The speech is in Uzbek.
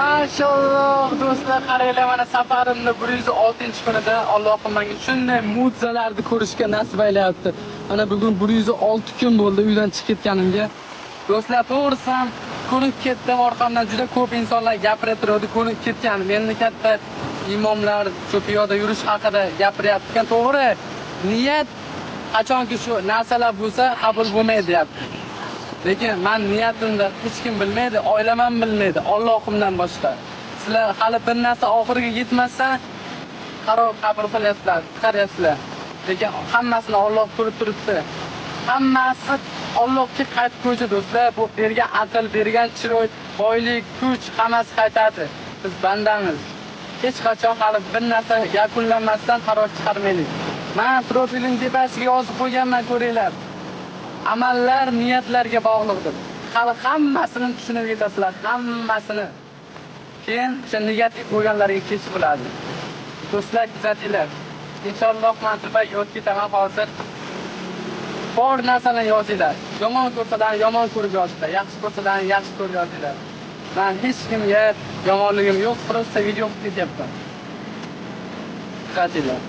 Mashalloh, do'stlar, qaranglar, mana safarimni 106-kunida Allohim menga shunday mo'jizalarni ko'rishga nasib aylayapti. Mana bugun 106 kun bo'ldi uydan chiqib ketganimga. Do'stlar, to'g'risi ham ko'rinib ketdim, orqamdan juda ko'p insonlar gapirib turadi, ko'rinib ketgan. Meni katta imomlar shu piyoda yurish haqida gapiryapti ekan. To'g'ri, niyat qachonki shu narsalar bo'lsa, qabul bo'lmaydi deyapti. Lekin man niyatimni hech kim bilmaydi, oilam ham bilmaydi, Allohimdan boshqa. Sizlar hali bir narsa oxiriga yetmasa, qaror qabul qilyapsizlar, chiqaryapsizlar. Lekin hammasini Alloh ko'rib turibdi. Hammasi Allohga qaytib qo'ysa, do'stlar, bu bergan aql, bergan chiroy, boylik, kuch hammasi qaytadi. Biz bandamiz. Hech qachon hali bir narsa yakunlanmasdan qaror chiqarmaylik. Man profilim tepasiga yozib qo'yganman, ko'ringlar. Amallar niyatlarga bog'liqdir. Hali hammasini tushunib yetasizlar, hammasini. Keyin o'sha negativ bo'lganlarga kech bo'ladi. Do'stlar, kuzatinglar. Inshaalloh, man Dubayga o'tib ketaman hozir. Bor narsani yozinglar. Yomon ko'rsalar yomon ko'rib yozinglar, yaxshi ko'rsalar yaxshi ko'rib yozinglar. Man hech kimga yomonligim yo'q, просто video qilib ketyapman. Kuzatinglar.